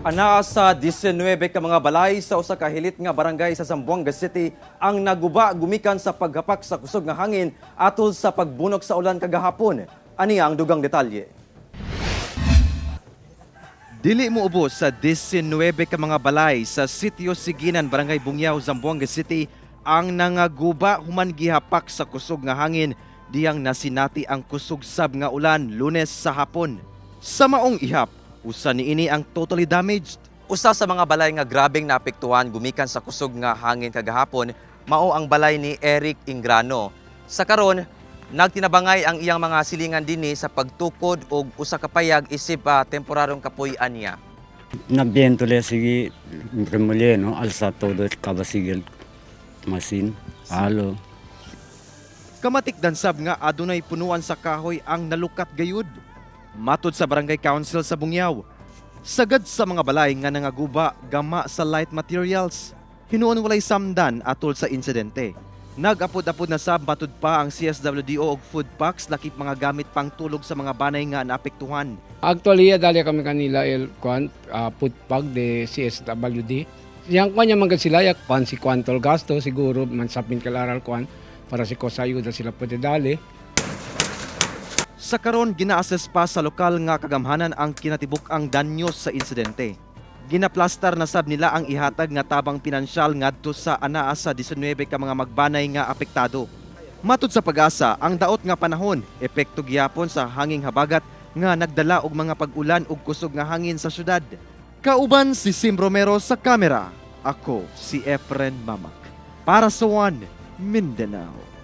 Anaa sa 19 ka mga balay sa usa ka hilit nga barangay sa Zamboanga City ang naguba gumikan sa paghapak sa kusog nga hangin atol sa pagbunok sa ulan kagahapon. Ani ang dugang detalye. Dili mo ubos sa 19 ka mga balay sa Sitio Siginan, Barangay Bungyao, Zamboanga City ang nangaguba human gihapak sa kusog nga hangin diyang nasinati ang kusog sab nga ulan Lunes sa hapon. Sa maong ihap, usa niini ang totally damaged. Usa sa mga balay nga grabeng naapektuhan gumikan sa kusog nga hangin kagahapon mao ang balay ni Eric Ingrano. Sa karon, nagtinabangay ang iyang mga silingan dinhi sa pagtukod og usa ka payag isip temporaryong kapuy-an niya. Na viento le sigue remolino, alza todo el cabo, sigue el machine, alo. Kamatikdan sab nga adunay punuan sa kahoy ang nalukat gayud. Matud sa Barangay Council sa Bungyao, sagad sa mga balay nga nangaguba gama sa light materials. Hinuon walay samdan atol sa insidente. Nag-apod-apod na sab matud pa ang CSWDO og food packs lakip mga gamit pangtulog sa mga banay nga naapektuhan. Actually, dali kami kanila el kwan putpag de CSWD. Yang kwan niya man sila ya kwan si Kwantol Gasto siguro man sapin kalaral kwan para si kosa ayuda sila pwede dali. Sa karon, gina-assess pa sa lokal nga kagamhanan ang kinatibuk-ang danyo sa insidente. Ginaplastar na sab nila ang ihatag nga tabang pinansyal ngadto sa anaa sa 19 ka mga magbanay nga apektado. Matud sa PAGASA, ang daot nga panahon epekto gihapon sa hanging habagat nga nagdala og mga pag-ulan ug kusog nga hangin sa syudad. Kauban si Sim Romero sa kamera. Ako si Efren Mamak. Para sa One Mindanao.